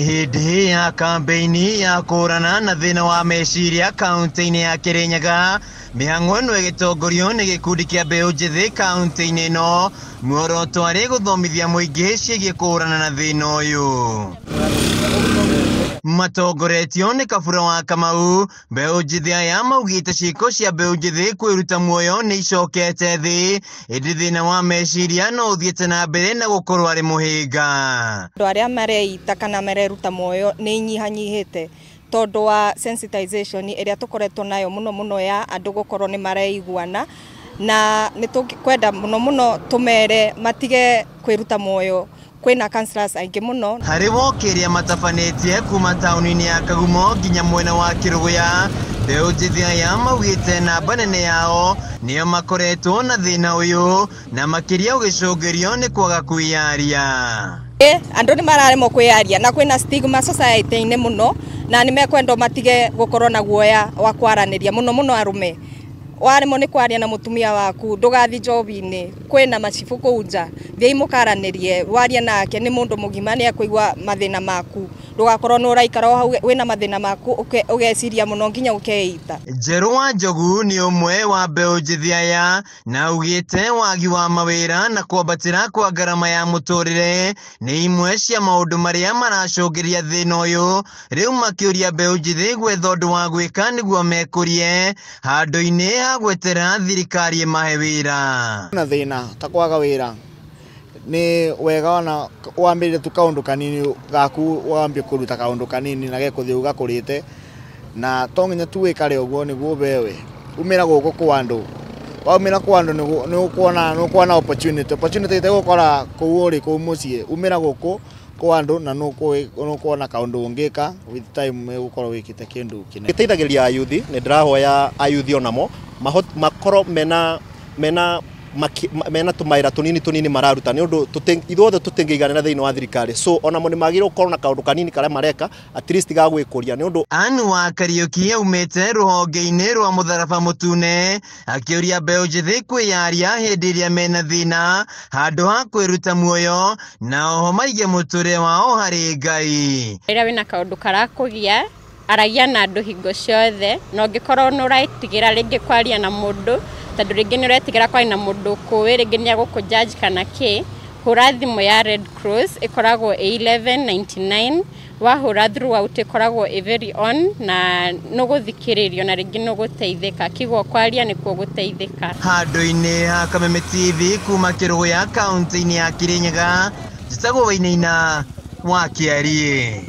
Hĩndĩ ya kambeini ya kũhũrana na thĩna wa meciria kaunti-inĩ ya Kirinyaga, mĩhang'o ĩno ĩgĩtongorio nĩ gĩkundi kĩa mbeũ njĩthĩ kaunti-inĩ ĩno, muoroto arĩ gũthomithia mũingĩ ciĩgiĩ kũhũrana na thĩna ũyũ. Matongoretio nĩ Kabura wa Kamau, mbeũ njĩthĩ aya maugĩte ciĩko cia mbeũ njĩthĩ kwĩruta muoyo nĩ icokete thĩ, ĩndĩ thĩna wa meciria no ũthiĩte na mbere na gũkorwo arĩ mũhĩnga. Andũ arĩa mareita kana mareruta muoyo nĩ inyihanyihĩte tondũ wa sensitization ĩrĩa tũkoretwo nayo mũno mũno ya andũ gũkorwo nĩ mareiguana, na nĩ tũkwenda mũno mũno tũmere matige kwĩruta muoyo. Kwĩna counselors aingĩ mũno. Harĩ woki ĩrĩa matabanĩtie kuma taũni-inĩ ya Kagumo nginya mwena wa Kĩrũgũya, mbeũ njĩthĩ aya maugĩte namba nene yao nĩo makoretwo na thĩna ũyũ, na makĩria ũgĩcũngĩrio nĩ kwaga kwĩyaria. Andũ nĩ mararemwo kwĩyaria na kwĩna stigma society-inĩ mũno, na nĩ mekwendwo matige gũkorwo na guoya wa kwaranĩria mũno mũno arũme. Waremwo nĩ kwaria na mũtumia waku ndũgathi njobi-inĩ, kwĩna macibũ kũu nja, thiĩi mũkaranĩrie, warie nake nĩ mũndũ mũgima nĩ ekũigua mathĩna maku, ndũgakorwo nĩ ũraikara o hau wĩna mathĩna maku ũgeciria mũno nginya ũkeita. Njerũ wa Njogu nĩ ũmwe wa mbeũ njĩthĩ aya na augĩte wagi wa mawĩra na kwambatĩra kwa ngarama ya mũtũrĩre nĩ imwe cia maũndũ marĩa maracũngĩrĩria thĩna ũyũ, rĩu makĩũria mbeũ njĩthĩ gwetha ũndũ wa gwĩka nĩguo mekũrie handũ-inĩ ha gwetera thirikari ĩmahe wĩra. Na thĩna ta kwaga wĩra nĩ wega ona wambĩrĩrie tu kaũndũ kanini gaku, wambie kũruta kaũndũ kanini na gegũthiĩ gakũrĩte, na to nginya tu wĩkare ũguo nĩguo ũbewe. Umĩra gũkũ kwa andũ, waumĩra kwa andũ nĩ ũkuona opportunity, opportunity ĩtegũkora kũu ũrĩ kũu mũciĩ. Umĩra gũkũ kwa andũ na nĩ ũkuona kaũndũ ũngĩka with time ũgũkorwo wĩkĩte kĩndũ kĩnene. Gĩteithagĩrĩria ayuthi, nĩ ndĩrahoya ayuthi onamo makorwo mena tũmawĩra tũnini tũnini mararuta, nĩ ũndũ ithuothe tũtingĩiganĩra thĩinĩ wa thirikari, so onamo nĩ magĩrĩirwo gũkorwo na kaũndũ kanini karĩa mareka at least ga gwĩkũria nĩ ũndũ. Anne wa Kariũki aumĩte rũhonge-inĩ rwa Mũtharaba Mũtune akĩũria mbeũ njĩthĩ kwĩyaria hĩndĩ ĩrĩa mena thĩna handũ ha kwĩruta muoyo, na oho maige mũtũrĩre wao harĩ Ngai. Rĩrĩa wĩna kaũndũ karakũgia, aragia na andũ hingo ciothe, na ũngĩkorwo nĩ ũretigĩra rĩngĩ kwaria na mũndũ, tondũ rĩngĩ nĩ ũretigĩra kwaria na mũndũ ũkũĩ, rĩngĩ nĩ egũkũ-judge kana kĩ, hũra thimũ ya Red Cross ĩkoragwo ĩ 1199, wahũra throughout ĩkoragwo ĩ very on na nĩũgũthikĩrĩrio na rĩngĩ nĩũgũteithĩka, kĩguo kwaria nĩkuo gũteithĩka. Handũ-inĩ ha Kameme TV kuma Kĩrũgũya kaunti-inĩ ya Kirinyaga, njĩtagwo Wainaina wa Kĩariĩ.